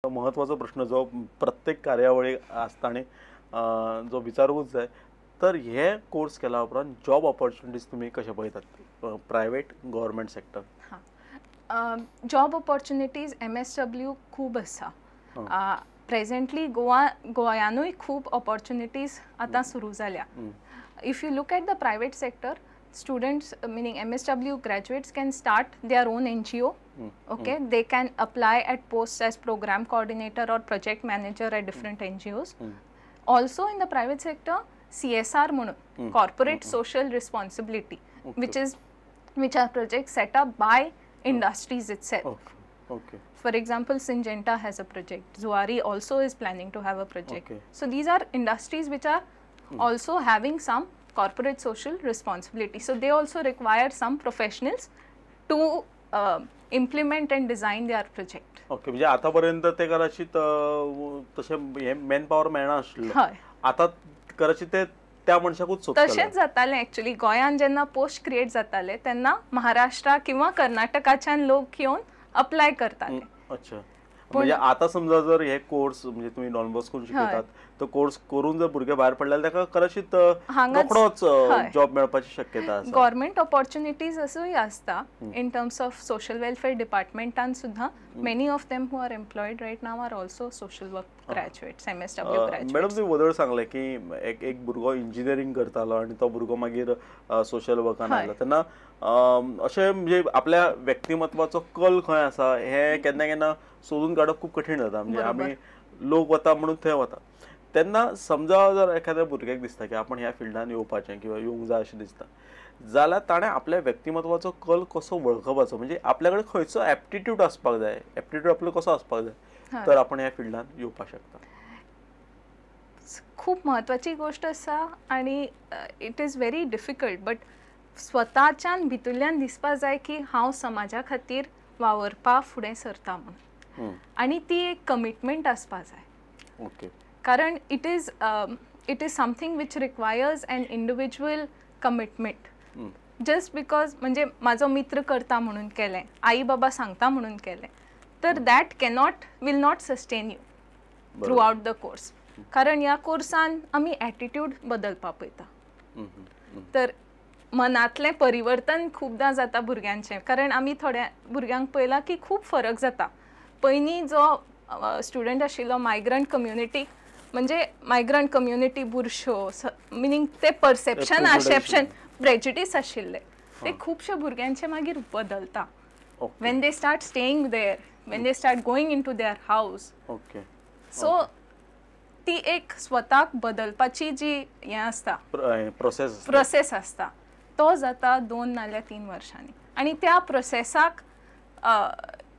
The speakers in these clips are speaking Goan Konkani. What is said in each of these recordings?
महत्वाचो प्रश्न जो प्रत्येक कार्यावळीक आसता आनी जो विचारूंकूच जाय, तर हे कोर्स केल्या उपरांत जॉब ऑपॉर्च्युनिटीज तुमी कशे पळयतात, प्रायवेट, गव्हर्मेंट सेक्टर? हां, जॉब ऑपॉर्च्युनिटीज एमएसडब्ल्यू खूब आसा. प्रेजेंटली गोंयानूय खूब ऑपॉर्च्युनिटीज आतां सुरू जाल्या. If you look at the private sector, students, meaning MSW graduates, can start their own NGO. Okay, they can apply at posts as program coordinator or project manager at different NGOs. Also in the private sector, CSR म्हणून, corporate social responsibility, which are projects set up by industries itself. Okay okay For example, Syngenta has a project. Zuari also is planning to have a project. So these are industries which are also having some corporate social responsibility. So they also require some professionals to implement and design their project. Okay, म्हणजे आतापर्यंत ते कदाचित तशें हे मॅन पावर मेळना आशिल्लें. आतां कदाचित ते त्या मनशाकूच सोदतले. तशेंच जातालें एक्चुअली. गोंयान जेन्ना पोस्ट क्रिएट जाताले तेन्ना महाराष्ट्रा किंवा कर्नाटकाच्यान लोक येवन अप्लाय करताले. अच्छा, म्हणजे आता समजा जर हे कोर्स म्हणजे तुम्ही डॉन बॉस्कोन शिकयतात, तो कोर्स करून जर भुरगे भायर पडले ताका कदाचित रोखडोच जॉब मेळपाची शक्यता आसा. गव्हर्मेंट ऑपॉर्च्युनिटीज असूय आसता in terms of social welfare डिपार्टमेंटान सुद्दां many of them who are employed right now are also social work graduates, MSW graduates. Madam, तुम्ही वदळ सांगलें की एक एक भुरगो इंजिनियरींग करतालो आनी तो भुरगो मागीर सोशल वर्कान आयलो, तेन्ना अशें म्हणजे आपल्या व्यक्तिमत्वाचो कल खंय आसा हें केन्ना केन्ना सोदून काडप खूब कठीण जाता. म्हणजे आमी लोक वता म्हणून थंय वता, तेन्ना समजा जर एखाद्या भुरग्याक दिसता की आपण ह्या फिल्डान येवपाचें किंवा येवंक जाय अशें दिसता जाल्यार ताणें आपल्या व्यक्तिमत्वाचो कल कसो वळखपाचो, म्हणजे आपल्या कडेन खंयचो एप्टिट्यूड आसपाक जाय, एप्टिट्यूड आपलो कसो आसपाक जाय तर आपण ह्या फिल्डान येवपाक शकता? खूब म्हत्वाची गोश्ट आसा आनी it is very difficult, but स्वताच्यान भितुल्ल्यान दिसपा जाय की हांव समाजा खातीर वावरपा फुडें सरता म्हणून, आनी ती एक कमिटमेंट आसपा जाय. कारण it is something which requires an individual commitment. Just because म्हणजे म्हाजो मित्र करता म्हणून केलें, आई बाबा सांगता म्हणून केलें, तर that cannot will not sustain you throughout the course. कारण ह्या कोर्सान आमी एटिट्यूड बदलपा पळयता, तर मनांतलें परिवर्तन खुबदां जाता भुरग्यांचें. कारण आमी थोड्या भुरग्यांक पळयलां की खूब फरक जाता. पयलीं जो स्टुडंट आशिल्लो मायग्रंट कम्युनिटी, म्हणजे मायग्रंट कम्युनिटी बुरश्यो, मिनींग ते परसेप्शन आसेप्शन प्रेजुडीस आशिल्ले, ते खुबशे भुरग्यांचे मागीर बदलता when they start staying there, when they start going into their house. So ती एक स्वताक बदलपाची जी हें आसता प्रोसेस, प्रोसेस आसता, तो जाता 2 नाल्यार 3 वर्षांनी. आनी त्या प्रोसेसाक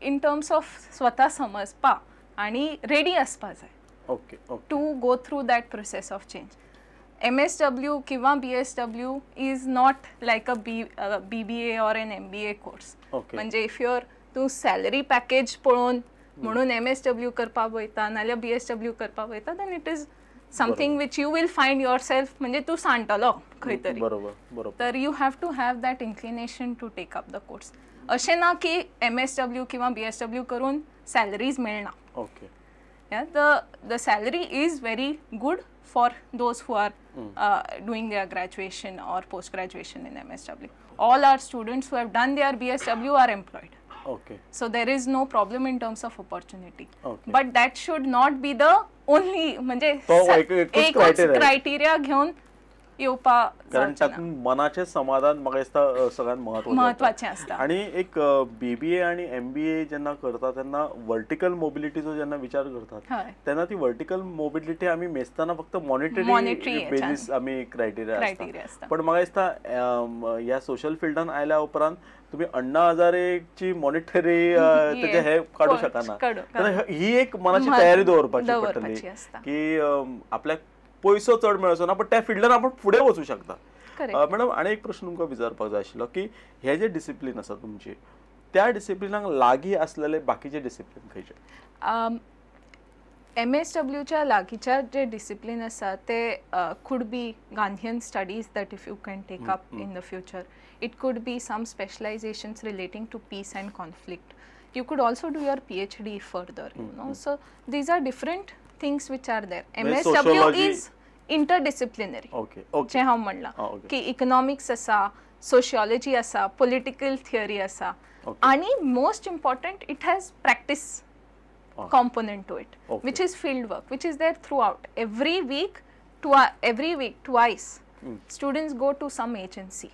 इन टर्म्स ऑफ स्वता समजपा आनी रेडी आसपा जाय to go through that process of change. MSW किंवा BSW is not like a BBA or an MBA course. म्हणजे if your तूं सॅलरी पॅकेज पळोवन म्हणून MSW करपाक वयता नाल्यार BSW करपाक वयता, then it is something which you will find yourself, म्हणजे तूं सांडटलो खंय तरी. बरोबर बरोबर तर you have to have that inclination to take up the course. अशें ना की MSW किंवा BSW करून सॅलरीज मेळना. Yeah, the salary is very good for those who are doing their graduation or post graduation in MSW. All our students who have done their BSW are employed. So there is no problem in terms of opportunity. But that should not be the only, म्हणजे एकूच क्रायटेरिया घेवन येवपा, कारण तातूंत मनाचें समाधान म्हाका दिसता सगळ्यांत म्हत्वाचें आसता. आनी एक BBA आनी MBA जेन्ना करता तेन्ना वर्टिकल मोबिलिटीचो जेन्ना विचार करतात तेन्ना ती वर्टिकल मोबिलिटी आमी मेजतना फक्त मॉनिटरी बेजीस आमी क्रायटेरिया आसता. पण म्हाका दिसता ह्या सोशल फिल्डान आयल्या उपरांत तुम्ही अण्णा हजारेची मॉनिटरी तेजे हे काडू शकना. ही एक मनाची तयारी दवरपाची पडटली की आपल्याक पैसो चड मेळचो ना, पण त्या फिल्डान आपण फुडें वचूं शकता. मॅडम, आनी एक प्रश्न तुमकां विचारपाक जाय आशिल्लो की हे जे डिसिप्लीन आसा तुमचे, त्या डिसिप्लिनाक लागीं आसलेले बाकीचे डिसिप्लीन खंयचे? MSWच्या लागींच्या जे डिसिप्लीन आसा ते could be Gandhian studies that if you can take up in the future. It could be some specializations relating to peace and conflict. You could also do your PhD further, you know. So these are different things which are there. MSW is interdisciplinary. Okay okay जें हांव म्हणलां की इकनॉमिक्स आसा, सोशियोलॉजी आसा, पॉलिटिकल थियरी आसा, आनी most important it has practice component to it, which is field work, which is there throughout. Every week twice students go to some agency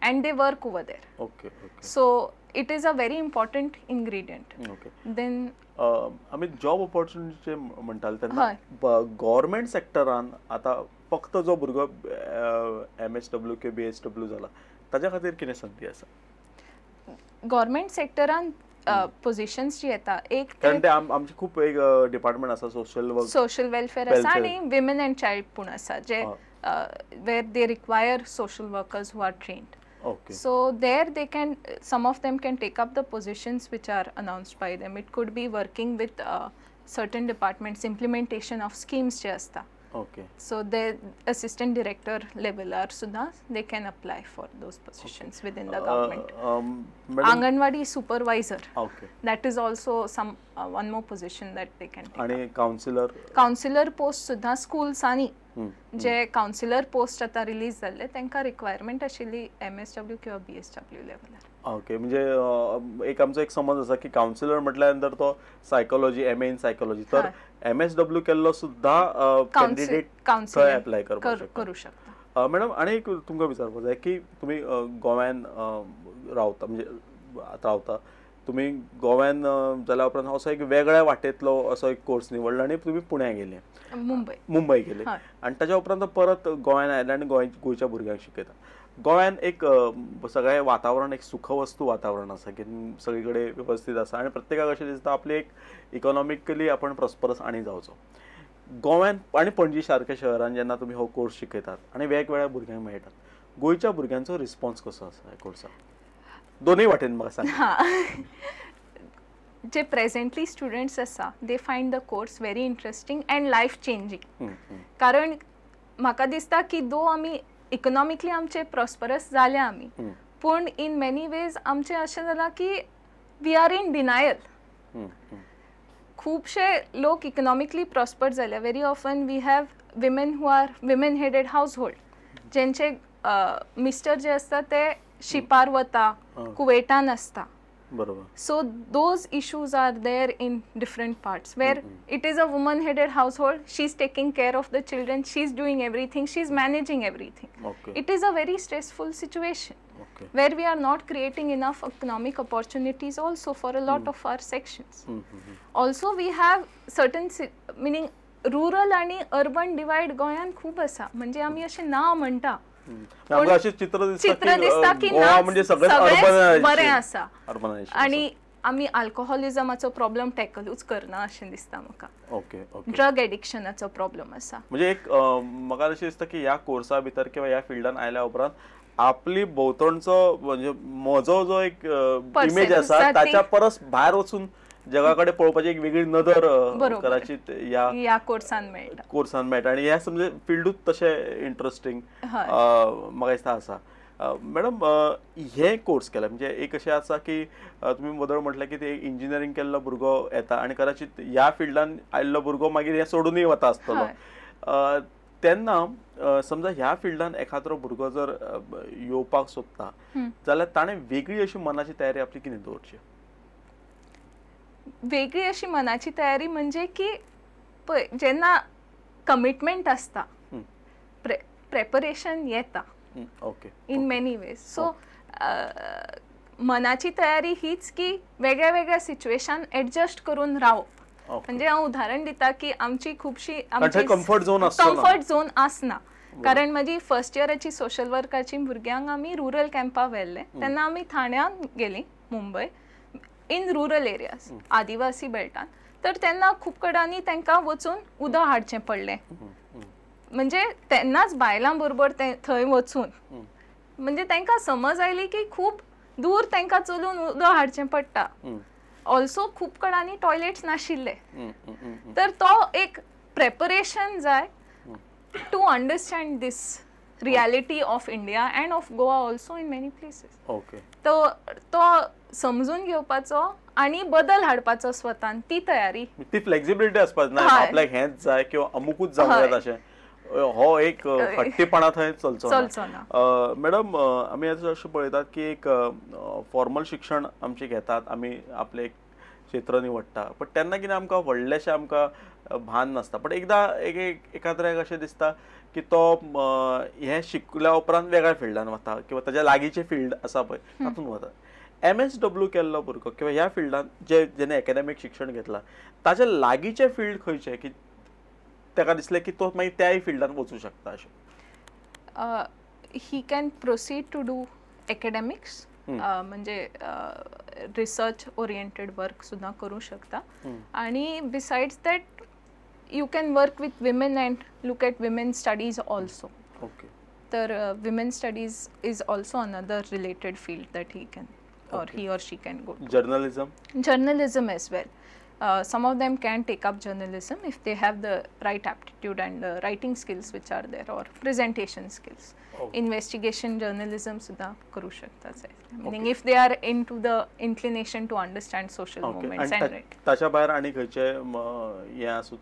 and they work over there. Okay, okay. So it is a very important ingredient. Okay. Then आमी जॉब ऑपॉर्च्युनिटी म्हणटाले तेन्ना गव्हर्मेंट सेक्टरान आतां फक्त जो भुरगो MSW के BSW जाला ताज्या खातीर कितें संदी आसा? गव्हर्मेंट सेक्टरान पोजिशन्स जी येता, एक कारण ते आमचे खूब एक डिपार्टमेंट आसा सोशल वर्क, सोशल वेलफेअर आसा, आनी विमेन अँड चायल्ड पूण आसा, जे where they require social workers who are trained. Okay. So there they can, some of them can take up the positions which are announced by them. It could be working with certain departments, implementation of schemes जे आसता. Okay. So the assistant director level are सुद्धा they can apply for those positions within the government. Anganwadi supervisor. Okay. That is also some one more position that they can take. आणि काउन्सिलर? काउन्सिलर पोस्ट सुद्धा स्कूल्सांनी जे काउन्सिलर पोस्ट आता रिलीज जाल्ले तांकां रिक्वायरमेंट आशिल्ली MSW किंवा BSW लेवलार. ओके, म्हणजे एक आमचो एक समज आसा की काउन्सिलर म्हटल्या नंतर तो सायकोलॉजी, MA in psychology, तर MSW केल्लो सुद्धा कॅन्डिडेट थंय अप्लाय करू शकता. मॅडम, आनी एक तुमकां विचारपाक जाय की तुमी गोव्यान रावता, म्हणजे रावता तुमी गोव्यान जाल्या उपरांत असो एक वेगळ्या वाटेंतलो असो एक कोर्स निवडलो आनी तुमी पुण्या गेले, मुंबय गेले, आनी ताच्या उपरांत परत गोव्यान आयले आनी गोंयच्या भुरग्यांक शिकयता. गोव्यान एक सगळें वातावरण एक सुखवस्तू वातावरण आसा की सगळे कडेन वेवस्थीत आसा आनी प्रत्येकाक अशें दिसता आपली एक इकॉनॉमिकली आपण प्रॉस्परस आनी जावचो. गोव्यान आनी पणजी सारक्या शहरान जेन्ना तुमी हो कोर्स शिकयतात आनी वेगवेगळ्या भुरग्यांक मेळटात, गोंयच्या भुरग्यांचो रिस्पॉन्स कसो आसा ह्या कोर्साक? दोनूय वाटेन म्हाका सांग. जे प्रेझेंटली स्टुडंट्स आसा they find the course very interesting and life changing. कारण म्हाका दिसता की दो आमी इकॉनॉमिकली आमचे प्रॉस्परस जाले आमी, पूण इन मेनी वेज आमचें अशें जालां की we are in denial. खुबशे लोक इकॉनॉमिकली प्रॉस्पर जाले. Very often we have women who are women headed household, जेंचे mister जे आसता ते शिपार वता, कुवेटान आसता. बरोबर. So those issues are there in different parts where it is a woman headed household, she is taking care of the children, she is doing everything, she is managing everything. It is a very stressful situation where we are not creating enough economic opportunities also for a lot of our sections. Also we have certain, meaning rural आनी अर्बन डिवायड गोंयांत खूब आसा. म्हणजे आमी अशें ना म्हणटा, चित्र दिसता की सगळें बरें आसा आनी आमी अल्कोहोलिझमाचो प्रॉब्लम टॅकलूच करना अशें दिसता म्हाका. ड्रग एडिक्शनाचो प्रॉब्लम आसा. म्हणजे एक म्हाका अशें दिसता की ह्या कोर्सा भितर किंवा ह्या फिल्डान आयल्या उपरांत आपली भोंवतणचो म्हणजे म्हजो जो एक इमेज आसा ताच्या परस भायर वचून जगा कडेन पळोवपाची एक वेगळी नदर कदाचित ह्या कोर्सान मेळटा, कोर्सान मेळटा. आनी ह्या समज फिल्डूच तशें इंट्रस्टींग म्हाका दिसता आसा. मॅडम, हे कोर्स केला म्हणजे एक अशें आसा की तुमी वदळ म्हटलें की ते इंजिनियरींग केल्लो भुरगो येता आनी कदाचित ह्या फिल्डान आयिल्लो भुरगो मागीर हें सोडूनय वता आसतलो. तेन्ना समजा ह्या फिल्डान एखाद्रो भुरगो जर येवपाक सोदता जाल्यार ताणें वेगळी अशी मनाची तयारी आपली कितें दवरची? वेगळी अशी मनाची तयारी म्हणजे की पळय जेन्ना कमिटमेंट आसता, प्रेपरेशन येता इन मेनी वेज. सो मनाची तयारी हीच की वेगळ्या वेगळ्या सिच्युएशन एडजस्ट करून रावप. म्हणजे हांव उदाहरण दिता की आमची खुबशी कम्फर्ट झोन आसना. कारण म्हजी फर्स्ट इयराची सोशल वर्काची भुरग्यांक आमी रुरल कॅम्पा व्हेल्ले तेन्ना आमी ठाण्यान गेली, मुंबय, इन रुरल एरियाज, आदिवासी बेल्टान. तर तेन्ना खूब कडेन तांकां वचून उदक हाडचें पडलें. म्हणजे तेन्नाच बायलां बरोबर ते थंय वचून म्हणजे तांकां समज आयली की खूब दूर तांकां चलून उदक हाडचें पडटा. ऑल्सो खूब कडेन टॉयलेट्स नाशिल्ले. तर तो एक प्रेपरेशन जाय टू अंडरस्टँड दीस reality of India and of Goa also in many places. Okay. तो तो समजून घेवपाचो आनी बदल हाडपाचो स्वतान ती तयारी, ती फ्लेक्सिबिलिटी आसपाक ना, आपल्याक हेंच जाय किंवा अमुकूच जावंक जाय अशें हो एक हट्टीपणा थंय चलचो ना. मॅडम, आमी आतां अशें पळयतात की एक फॉर्मल शिक्षण आमचें घेतात, आमी आपलें एक क्षेत्र निवडटा, बट तेन्ना कितें आमकां व्हडलेशें आमकां भान नासता. बट एकदां एकाद्र्याक अशें दिसता की तो हें शिकल्या उपरांत वेगळ्या फिल्डान वता किंवा ताच्या लागींचें फिल्ड आसा पळय तातूंत वता. MSW केल्लो भुरगो किंवा ह्या फिल्डान जे जेणे एकाडेमीक शिक्षण घेतलां ताच्या लागींचें फिल्ड खंयचें की ताका दिसलें की तो मागीर त्याय फिल्डान वचूं शकता अशें? He can proceed to do academics, म्हणजे रिसर्च ओरिएंटेड वर्क सुद्दां करूं शकता. आनी besides that you can work with women and look at women studies also. Okay. तर women studies is also another related field that he can or he or she can go to. Journalism? Journalism as well. Some of them can take up journalism if they have the right aptitude and writing skills which are there or presentation skills. Okay. Investigation journalism सुद्धा करू शकतात. Meaning if they are into the inclination to understand social movements and right. ताच्या भायर आनी खंयचे हें आसूं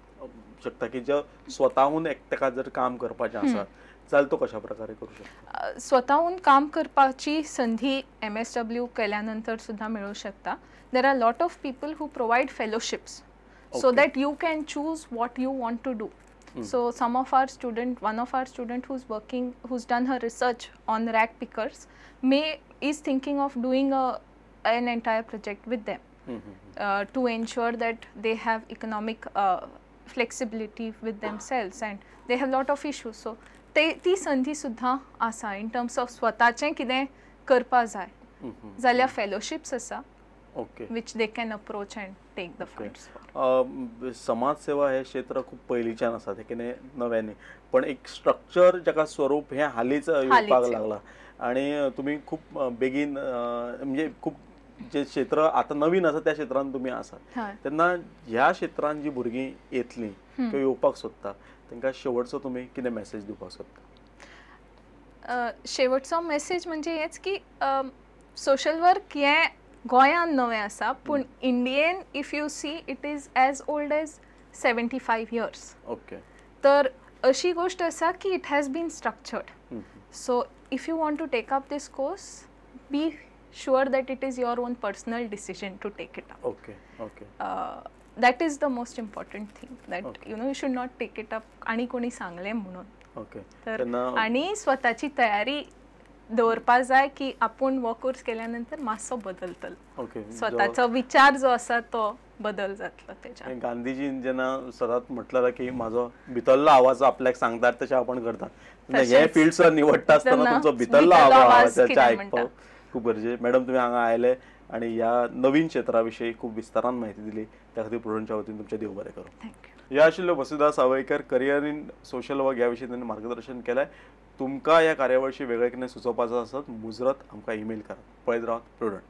शकता की जे स्वताहून एक ताका जर काम करपाचें आसा जाल्यार तो कशा प्रकारे करू शकता? स्वताहून काम करपाची संधी MSW केल्या नंतर सुद्धा मिळू शकता. There are lot of people who provide fellowships so that you can choose what you want to do. So some of our student, one of our student who's working, who's done her research on rag pickers, is thinking of doing an entire project with them to ensure that they have economic flexibility with themselves and they have lot of issues. So ती संधी सुद्धा आसा in terms of स्वताचें कितें करपा जाय जाल्यार फेलोशिप्स आसा which they can approach and take the funds for. समाज सेवा हे क्षेत्र खूब पयलींच्यान आसा, तें कितें नवें न्ही, पण एक स्ट्रक्चर जाका स्वरूप हें हालींच येवपाक लागलां आनी तुमी खूब बेगीन म्हणजे खूब जे क्षेत्र आतां नवीन आसा त्या क्षेत्रान तुमी आसात, तेन्ना ह्या क्षेत्रान जी भुरगीं येतलीं किंवा येवपाक सोदता तांकां शेवटचो तुमी कितें मॅसेज दिवपाक सोदता? शेवटचो मॅसेज म्हणजे हेंच की सोशल वर्क हें गोंयांत नवें आसा, पूण Indian if you see it is as old as 75 years. Okay. तर अशी गोश्ट आसा की it has been structured. So if you want to take up this course, be sure that it is your own personal decision to take it up. Okay, okay. That is the most important thing, that you know you should not take it up आणि कोणी सांगलें म्हणून. Okay. तर आणि स्वताची तयारी दवरपा जाय की आपूण हो कोर्स केल्या नंतर मातसो बदलतलो. ओके. स्वताचो विचार जो आसा तो बदल जातलो तेच्या. गांधीजीन जेन्ना सदांच म्हटलें की म्हाजो भितरलो आवाज आपल्याक सांगतात तशें आपण करता, हे फिल्ड सुद्दां निवडटा आसतना तुमचो भितरलो आवाज आयकपाक खूब गरजेचें. मॅडम, तुमी हांगा आयले आनी ह्या नवीन क्षेत्रा विशीं खूब विस्तारान म्हायती दिली, त्या खातीर प्रुडंटच्या वतीन तुमचें देव बरें करूं. Thank you. ह्या आशिल्ल्यो Vasudha Sawaikar, career in social work ह्या विशीं तांणी मार्गदर्शन केलें. तुमकां ह्या कार्यावळी वेगळें कितें सुचोवपाचें आसत मुजरत आमकां ईमेल करात. पळयत रावात प्रुडंट.